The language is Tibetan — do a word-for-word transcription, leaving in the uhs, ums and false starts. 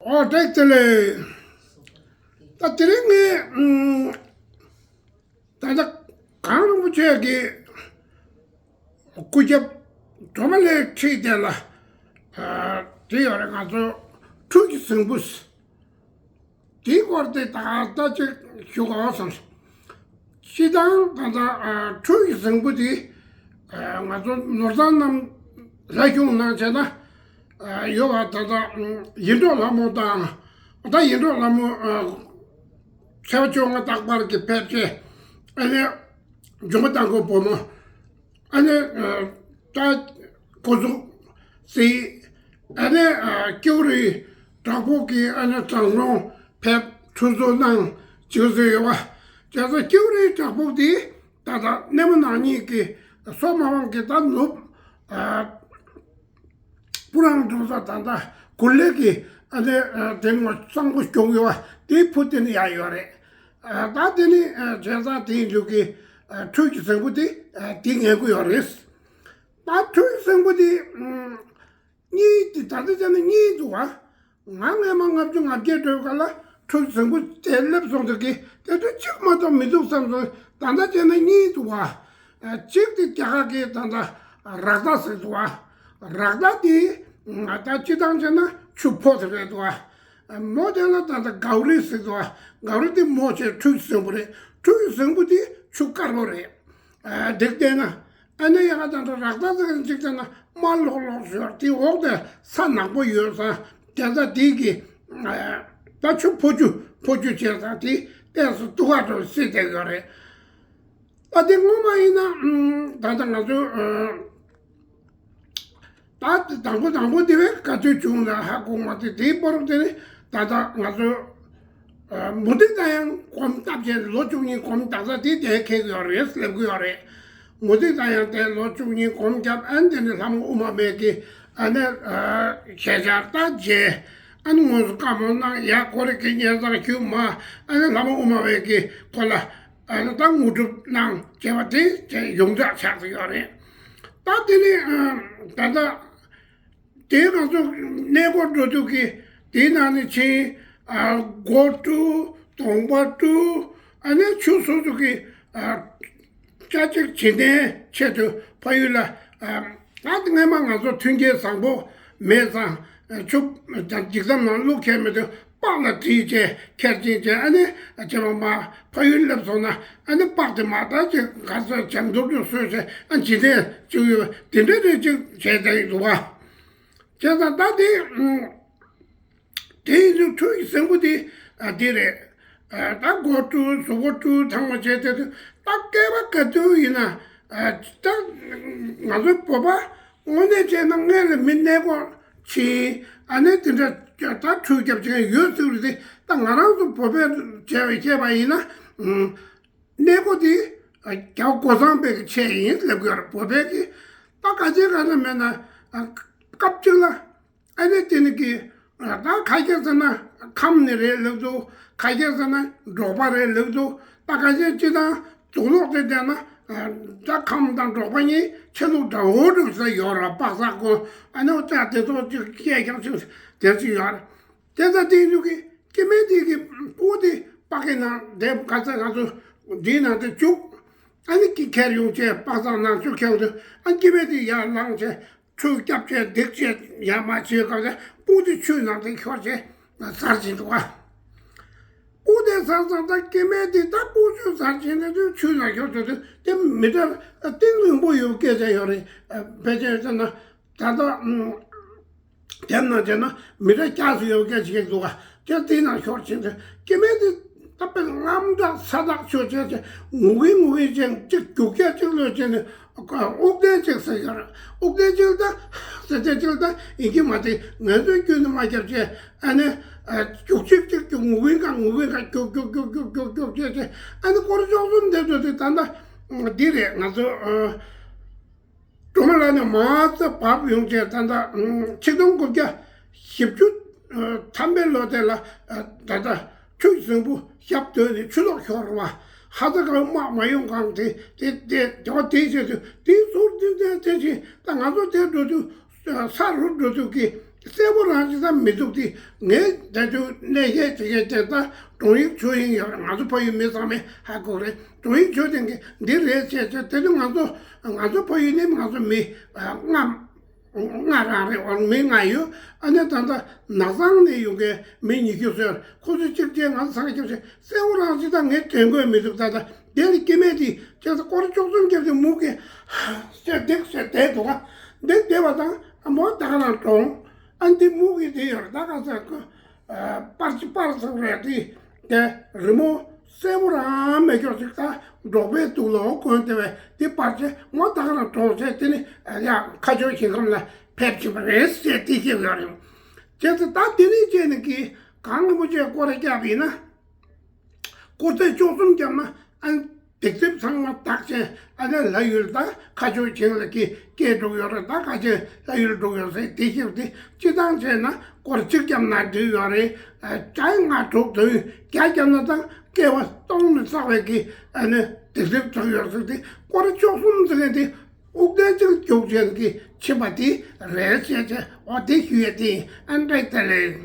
ཨོ་བཀྲ་ཤིས་བདེ་ལེགས། ད་དེ་རིང་ངས་ཨམ། ད་ལྟ་གངས་རིན་པོ་ཆེ་གི་སྐུ་རྒྱབ་སྒྲོལ་མ་ལྷས་ཁྲིད་དེ་ལ་ཨ། དེ་ཡོད་རེད། ང་ཚོ་ཁྲུས་ཀྱི་གཟིངས་བུ། དེའི་སྐོར་དེ་ད་ལྟ་ཅིག་ཞུ་དགོས་བསམ། སྤྱིར་བཏང་ད་ལྟ་ཨ། ཁྲུས་ཀྱི་གཟིངས་བུ་དེ་ཨ། ང་ཚོ་ནོར་བཟང་རྣམས་ལྷ་གཞུང་ནང་བྱས་ན་ཨ། ཡོད་པ། ད་ལྟ་ཨམ། ཡིད་འཕྲོག་ལྷ་མོ་དང་། ད་ཡིད་འཕྲོག་ལྷ་མོ་ཨ། ཚེས་པ་བཅོ་ལྔ་རྟག་པར་གྱི་ཕེབས་སྐྱེལ། ཨ་ནི་འབྱུང་པོ་དང་པོའི་བུ་མོ། ཨ་ནི་ཨ། ད་སྐུ་གཟུགས་གཟིགས། ཨ་ནི་ཨ། ཀེའུ་རི་བྲག་ཕུག་གི་ཨ་ནི་དྲང་སྲོང་ཕེབས་ཁྲུས་གསོལ་གནང་བྱེད་སྲོལ་ཡོད་པ། བྱས་ཙང་ཀེའུ་རི་བྲག་ཕུག་དེ་ད་ལྟ་སྣེ་མོ་ནག་ཉིད་ཀྱི་སོག་མ་དབང་གིས་ད་ནུབ་ཨ། སྤུ་རང་འགྲོ་ས། ད་ལྟ་གུར་ལེགས་ཀྱི་ཨ་ནི་ཨ། དེ་ངོ་གཙང་པོ་གྱོང་ཡོད་པ་དེའི་ཕུ་དེ་ནི་ཡར་ཡོད་རེད། ཨ། ད་དེ་ནི་ཨ། བྱས་ཙང་དེའི་མཇུག་གི་ཨ། ཁྲུས་ཀྱི་གཟིངས་བུ་དེ་ཨ། དེ་ངེས་དགོས་ཡོད་རེད། ད་ཁྲུས་ཀྱི་གཟིངས་བུ་དེ་ཨ། གཉིས་དེ་ད་ལྟ་བྱས་ན་གཉིས་འདུག་བ། ང་སྔས་མ་ལྔ་བཅུ་ང་བརྒྱད་འགྲོའི་སྐབས་ལ་ཁྲུས་གཟིངས་བུ་དེ་སླེབས་སོང་དུས་ཀྱི་དེ་དུས་གཅིག་མ་གཏོགས་མི་འདུག་བསམ་སོང་། ད་ལྟ་བྱས་ན་གཉིས་འདུག་བ། གཅིག་དེ་རྒྱ་གར་གྱི་ད་ལྟ་རཀྟ་ཟེར་འདུག་བ། རཀྟ་དེ་ད་སྤྱིར་བཏང་བྱས་ན་ཆུ་ཕོ་དེ་རེད་འདུག་བ། མོ་དེ་ལ་ད་ལྟ་གའུ་རི་ཟེར་འདུག་བ། གའུ་རི་དེ་མོ་བྱས་ཁྲུས་གཟིངས་བུ་རེད། ཁྲུས་གཟིངས་བུ་དེ་ཆུ་དཀར་པོ་རེད། འདི་བལྟས་ན། ཨ་ནི་ཡང་ད་ལྟ་རཀྟ་ཟེར་མཁན་གཅིག་བལྟས་ན་དམར་ལྷོག་ལྷོག་ཞིག་ཡོད། དེའི་འོག་དེ་ས་ནག་པོ་ཡོད་ས། དེ་ཚ་དེའི་གི་ད་ཆུ་ཕོ་ཆུ་ཕོ་ཆུ་བྱས་ཙང་དེ་ཏོག་ཙམ་སྡུག་ག་འགྲོ་སྲིད་བསྡད་ཡོད་རེད། ཨ། དེ་སྔོན་མ་ཡིན་ན་ད་ལྟ་ང་ཚོ་ད་དང་པོ་དང་པོ་དེ་བས་ག་དུས་བྱུང་ན་ཧ་གོ་མ་ཐུབ། དེའི་བར་དུ་དེ་ནི་ད་ལྟ་ང་ཚོ་མུ་སྟེགས་དང་ཡང་གོམ་སྟབས་བྱས། ལོ་བཅུ་གཉིས་གོམ་སྟབས་ས་དེ་དེ་ཁེགས་ཡོད་རེད། སླེབས་ཀྱི་ཡོད་རེད། མུ་སྟེགས་དང་ཡང་དེ་ལོ་བཅུ་གཉིས་གོམ་བརྒྱབ། ཨ་ནི་དེ་ནི་ལྷ་མོ་དབུ་མ་པའི་གི་ཨ་ནི་ཞལ་ཆར་ད་མཇལ། ཨ་ནི་དངོས་སུ་བཀའ་མོལ་གནང་། ཡ་ཁོ་རེ་གི་སྙན་སེང་ཞུས། མ་ཨ་ནི་ལྷ་མོ་དབུ་མ་པའི་གི་ཁོ་ལ་ཨ་ནི་ད་དངོས་གྲུབ་གནང་བྱས་པ་དེ་དེ་ཡོངས་གྲགས་ཆགས་ཀྱི་ཡོད་རེད། ད་དེ་ནི་ད་ལྟ། དེ་ང་ཚོ་གནས་སྐོར་འགྲོ་དུས་ཀྱི་དེའི་ནང་ནས་ཕྱིན། ཨ། སྒོ་དཀྲུག། གདོང་པ་དཀྲུག། ཨ་ནི་ཆུ་སོ་སོ་གི་ཨ། སྐྱ་ཅིག་བྱེད་གཏན་ཆེད་དུ་ཕ་ཡུལ་ལ་ཨ། ད་སྔས་མ་ང་ཚོ་མཐུན་རྐྱེན་བཟང་པོ་མེད་ཙང་ཆུ་འགྱིག་ཐམ་ནང་བླུགས་ཁྱེར་མི་འདུག་པགས་ལ་བསྒྲིལ་བྱས་ཁྱེར་ཅིང་བྱས། ཨ་ནི་བྱས་པ་མ་ཕ་ཡུལ་སླེབས་སོང་ན་ཨ་ནི་པགས་དེ་མ་ད་ཅིག་ག་ཚོད་འཇམ་ཐུར་དུ་བཟོས་བྱས། ཨ། བྱེད་གཏན་ཅིག་ཡོད་པ་དེ་འདྲ་རེ་ཅིག་བྱས་བསྡད་འདུག་བ། བྱས་ཙང་ད་དེ་དེ་ཡིན་དུས་ཁྲུས་ཀྱི་གཟིངས་བུ་དེ་ཨ། དེ་རེད། ཨ། ད་མགོ་དཀྲུག། གཟུགས་པོ་དཀྲུག། ཐང་མ་བྱས་དེ་དུས་ད་སྐེད་པ་ག་དུས་ཡིན་ན་ཨ། ད་ང་ཚོའི་བོད་པ་དངོས་གནས་བྱས་ན་སྔོན་ལ་མི་གནས་སྐོར་ཕྱིན། ཨ་ནི་དེ་འདྲ་ད་ཁྲུས་རྒྱབ་བྱེད་མཁན་ཡོད་ཚུལ་རེད་དེ། ད་ང་རང་ཚོ་བོད་པས་བྱས་པ་བཤད་པ་ཡིན་ན། གནས་སྐོར་དེ་རྒྱལ་བ་གོ་ཚང་པའི་ཆེད་ཡིན་ལབ་ཀྱི་ཡོད་རེད། བོད་པའི་གི་ད་ག་ཅི་ག་ན་མེད་ན་སྐབས་གཅིག་ལ་ཨ་ནི་དེ་ནི་གི་ད་ཁ་ཤས་ཟེར་ན་ཁམས་ནི་རེད་ལབ་འདུག་ཁ་ཤས་ཟེར་ན་འབྲོག་པ་རེད་ལབ་འདུག་ད་ཁ་ཤས་སྤྱིར་བཏང་དུག་ལོག་དེ་བསྡད་ན་ད་ཁམས་དང་འབྲོག་པ་གཉིས་ཆ་ལུགས་འདྲ་བོ་འདྲ་ས་ཡོད་རེད། པགས་ཚག་གོ། ཨ་ནི་འོ་ད་དེ་ཚོ་ཅིག་སྐད་རྒྱག་ཅིག་དེ་ཚོ་ཡོད་རེད། དེ་ཚོ་དེའི་མཇུག་གི་སྐྱེ་དམན་དེ་གི་སྤུ་དེ་པགས་ཀྱི་ནང་དེ་ག་ཚོད་ང་ཚོ་འདིའི་ནང་དེ་བཅུག་ཨ་ནི་ཀི་ཁྱེར་ཡོང་བྱས་པགས་ཚག་ནང་ཆུ་ཁྱེར་དུས། ཨ། སྐྱེ་དམན་དེ་ཡར་ལངས་བྱས་ཁྲུས་བརྒྱབ་བྱས་སྡིགས་བྱས་ཡར་མར་བྱེད་སྐབས་དེ་སྤུ་དེ་ཆུའི་ནང་དེ་ཤོར་བྱས་ཟར་བྱེད་འདུག་ག་སྤུ་དེ་ཟར་ཙང་ད་སྐྱེ་དམན་དེ་ད་སྤུ་ཆུ་ཟར་བྱེད་ནས་དུས་ཆུའི་ནང་ཤོར་དུས་དེ་མི་འདྲ་གཏིང་རིང་པོ་ཡོད་སྐད་ཆ་ཡོད་རེད། ཕལ་ཆེར་བྱས་ན་ད་ལྟ་ཨ། དེབ་ནང་བྱས་ན་མི་རེ་བརྒྱ་ཙམ་ཡོད་མཁན་ཞིག་འདུག་ག་དེ་དེའི་ནང་ཤོར་ཕྱིན་ཚེ་སྐྱེ་དམན་དེ་ད་དཔེ་རྔམ་དྲག་ཚ་ཐག་ཆོད་བྱས་བྱས་ངུ་གིན་ངུ་གིན་བྱས་གཅིག་རྒྱུག་ཁྱེར་གཅིག་ལོས་བྱས་ནས་དབུགས་ལྡན་གཅིག་ཟེར་ཡོད་རེད། དབུགས་ལྡན་གཅིག་ད་ཟེར་དེ་གཅིག་ད་ཡིན་གྱི་མ་རེད། ང་ཚོའི་རྒྱུད་ནས་མ་བརྒྱབ་བྱས་ཨ་ནི་རྒྱུག་གཅིག་གཅིག་རྒྱུག་ངུ་གིན་ག་ངུ་གིན་ག་རྒྱུག་རྒྱུག་རྒྱུག་རྒྱུག་རྒྱུག་རྒྱུག་བྱས་བྱས་ཨ་ནི་སྐོར་བཅུ་གསུམ་འདེབས་འགྲོ་དུས་ད་ལྟ་འདི་རེད། ང་ཚོ་སྒྲོལ་མ་ལ་ནི་མ་རྩ་བབས་ཡོང་བྱས་ད་ལྟ་ཆིག་སྟོང་དགུ་བརྒྱ་བཞི་བཅུ་ཐམ་པའི་ལོ་དེ་ལ་ད་ལྟ་ཁྲུས་གཟིངས་བུ་ཞབས་བརྟོལ་ནས་ཆུ་ལོག་ཤོར་བ། ཧ་ཙ་གང་དམག་མ་ཡོང་གང་དེ་དེ་དེ་དེ་བ་དེའི་ཆེད་དུ་དེའི་ཟུར་དེ་དེ་དེ་བཞིན་ད་ང་ཚོ་དེ་འགྲོ་དུས་ས་རུབ་འགྲོ་དུས་ཀྱི་ གསལ་པོ་རང་ཅིག་ད་མི་འདུག་དེ། ངས་ད་དུང་གནས་བཤད་བྱེད་མཁན་དེ་ད་དྲུང་ཡིག་ཞུ་ཡིན་ཡོད་རེད། ང་ཚོ་ཕ་ཡུལ་མི་ཚང་མས་ཧ་གོ་རེད། དྲུང་ཡིག་ཞུ་དེ་གི་འདི་རེད་བྱས་བྱས་དེ་དུས་ང་ཚོ་ང་ཚོ་ཕ་ཡུལ་ནས་ང་ཚོ་མི་ལྔ་ལྔ་རང་རེད། འོ་མི་ལྔ་ཡོད། ཨ་ནི་ད་ལྟ་ནགས་ཚང་ནས་ཡོང་མཁན་མི་ཉི་ཤུ་ཟེར། ཁོ་ཚོ་གཅིག་བྱས་ང་ཚོ་ཚང་ཁྱབ་བྱས་གསལ་པོ་རང་ཅིག་ད་ངས་དྲན་དགོས་མི་འདུག་ད་ལྟ་དེ་ལ་སྐྱེ་དམན་དེ་ཁྱེད་ཚོ་སྐོར་བཅུ་གསུམ་བརྒྱབ་ནས་མུ་གེ་ཟེར་འདེགས་ཟེར་བསྡད་འདུག་ག་འདི་བསྡད་པ་དང་ཨ་མོ་ད་ག་རང་གྲོངས། ཨ་འདི་མུ་གེ་དེ་ཡོད་རེད། ད་ག་ཟེར་ཁོ་པར་ཅི་པར་ཟེར་རེད། དེ་དེ་རི་མོ་གསལ་པོ་རང་མེད་ཀྱོག་ཅིག་ད་འབྲོག་པའི་དུག་ལོག་གོན་དེ་བས་དེ་པར་ཅི་མོ་ད་ག་རང་གྲོངས་ཚེ་དེ་ནི་ཡ་ཁ་ཆོས་ཞིང་ཁམས་ལ་ཕེབས་ཕྱིན་པ་རེད་ཟེར་དེ་བཤད་ཡོད་རེད། བྱས་ཙང་ད་དེ་ནས་བྱས་ནས་ཀྱི་གངས་རིན་པོ་ཆེ་སྐོར་ར་བརྒྱབ་ཡིན་ན། སྐོར་ཚད་བཅུ་གསུམ་བརྒྱབ་ན་ཨ་ནི་སྡིག་སྒྲིབ་ཚང་མ་དག་ཅན་ཨ་ནི་ལྷ་ཡུལ་དང་ཁ་ཆོས་བྱིངས་ལ་ཀི་སྐྱེས་འགྲོ་གི་ཡོད་རེད། ད་ཁ་ཆོས་ལྷ་ཡུལ་འགྲོ་གི་ཡོད་ཟེར་དེ་ཤེས་དེ་སྤྱི་བཏང་བྱས་ན་སྐོར་གཅིག་བརྒྱབ་ན་འགྲིག་ཡོད་རེད། བརྒྱ་ལྔ་དྲུག་བདུན་བརྒྱ་བརྒྱབ་ན་ད་སྐྱེ་བ་སྟོང་ནས་བསགས་པའི་ཀི་ཨ་ནི་སྡིག་སྒྲིབ་དག་ཡོད་ཟེར་དེ་སྐོར་བཅུ་གསུམ་ཟེར་མཁན་དེ་དབུགས་ལྡན་གཅིག་རྒྱུགས་བྱས་ཀི་ཕྱིན་པ་དེ་རེད་ཟེར་བྱས་འོ་དེ་ཞུ་ཡས་དེ་ཨ་འདྲས་དེ་རེད།